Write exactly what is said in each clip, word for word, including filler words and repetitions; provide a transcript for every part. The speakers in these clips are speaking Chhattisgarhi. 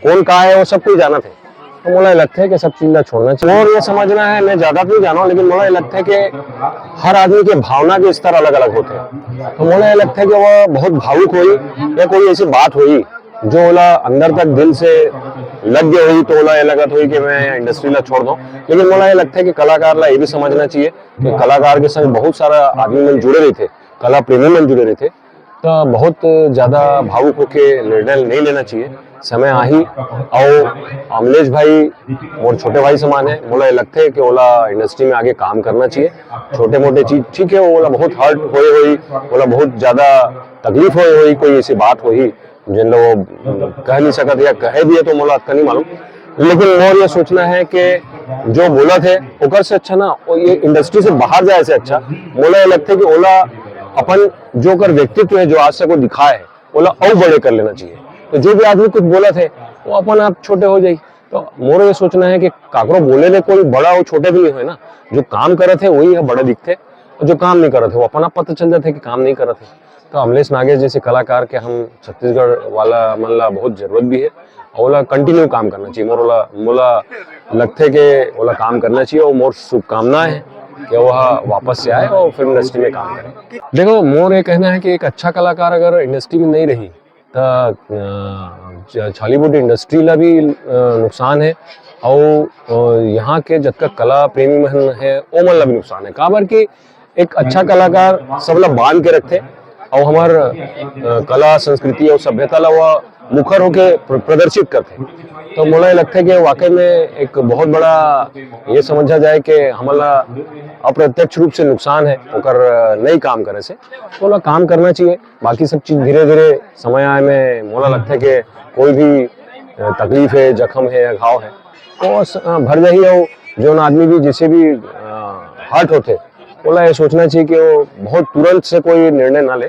कौन का है, वो सब कोई जानत है। तो मोला ये लगता है कि सब चीज ला छोड़ना चाहिए। और ये समझना है, मैं ज्यादा तो नहीं जाना हूँ, लेकिन मोला ये लगता है कि हर आदमी के भावना के स्तर अलग-अलग होते हैं। तो मोला ये लगता है कि वो बहुत भावुक होई या कोई ऐसी बात होई, जो ओला अंदर तक दिल से लग गए होई, तो ओला ये लगत होई कि मैं इंडस्ट्री ला छोड़ दूं। लेकिन मोला ये लगता है कि कलाकार ला ये भी समझना चाहिए कि कलाकार के संग बहुत सारा आदमी मन जुड़े रहिथे, कला प्रेमी मन जुड़े रहिथे, तो बहुत ज्यादा भावुक होके निर्णय नहीं लेना चाहिए। समय आही। और अमलेश भाई मोर छोटे भाई समान है, मोला ये लगता है कि ओला इंडस्ट्री में आगे काम करना चाहिए। छोटे मोटे चीज ठीक है, ओला बहुत हर्ट होए होई, ओला बहुत ज्यादा तकलीफ होए होई, कोई ऐसी बात होई जेन ला वो कह नहीं सकत या कहे भी है तो मोला अतका नहीं मालूम। लेकिन मोर ये सोचना है कि जो बोलत है ओकर से अच्छा ना, वो ये इंडस्ट्री से बाहर जाए से अच्छा। मोला ये लगता है कि ओला अपन जो ओकर व्यक्तित्व है, जो आज तक वो दिखाए है, ओला अउ बड़े कर लेना चाहिए। तो जो भी आदमी कुछ बोलत है, वो अपन आप छोटे हो जाई। तो मोर ये सोचना है कि काकरो बोले ले कोई बड़ा और छोटे भी नहीं होए ना, जो काम करत है वही है बड़ा दिखते, और जो काम नहीं करत है वो अपन आप पता चल जाते कि काम नहीं करत है। तो अमलेश नागेश जैसे कलाकार के हम छत्तीसगढ़ वाला मन ला बहुत जरूरत भी है, और ओला कंटिन्यू काम करना चाहिए। मोर ओला, मोला लगथे के ओला काम करना चाहिए, और मोर शुभकामनाएं है कि वह वापस से आए और फिल्म इंडस्ट्री में काम करे। देखो, मोर ये कहना है कि एक अच्छा कलाकार अगर इंडस्ट्री में नहीं रही, तो अ, च- छॉलीवुड इंडस्ट्री ला भी अ, नुकसान है, और अ, यहाँ के जतका कला प्रेमी मन है, ओमन ला भी नुकसान है। काबर कि एक अच्छा कलाकार सबला बांध के रखथे, और हमर अ, कला, संस्कृति और सभ्यता ला वो मुखर होके प्र-, प्रदर्शित करथे। तो मोला ये लगथे कि वाकई में एक बहुत बड़ा ये समझा जाए कि हमला अप्रत्यक्ष रूप से नुकसान है ओकर, अ, नई काम करे से। तो ओला काम करना चाहिए। बाकी सब चीज धीरे-धीरे समय आए में मोला लगथे कि कोई भी, अ, तकलीफ है, जख्म है या घाव है, वो स-, अ, भर जाही। और जोन आदमी भी जैसे भी, अ, हर्ट होथे, ओला ये सोचना चाहिए कि वो बहुत तुरंत से कोई निर्णय ना ले,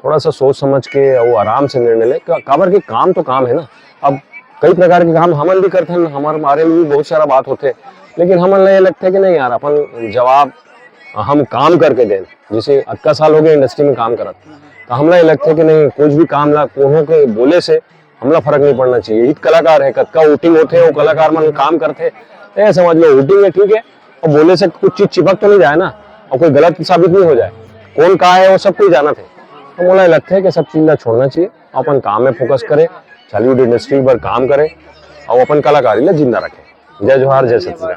थोड़ा सा सोच समझ के वो आराम से निर्णय ले। का-, काबर के काम तो काम है ना। अब कई प्रकार के काम हमन भी करथन, हमारे बारे में भी बहुत सारा बात होथे, लेकिन हमन ला ये लगथे कि नहीं यार, अपन जवाब हम काम करके देन। जैसे अतका साल हो गए इंडस्ट्री में काम करत, तो हमला ये लगथे कि नहीं, कुछ भी काम ला कोनो के बोले से हमला फर्क नहीं पड़ना चाहिए। हित कलाकार है, कतका वोटिंग होथे, वो कलाकार मन काम करथे, तो ये समझ लो वोटिंग है, ठीक है, और बोले से कुछ चीज चिपक तो नहीं जाए ना, और कोई गलत साबित नहीं हो जाए। कौन का है, वो सब कोई जानत है। तो मोला ये लगथे कि सब चीज ला छोड़ना चाहिए, अपन काम में फोकस करे, छॉलीवुड इंडस्ट्री पर काम करे, और अपन कलाकारी ला जिंदा रखे। जय जोहार, जय छत्तीसगढ़।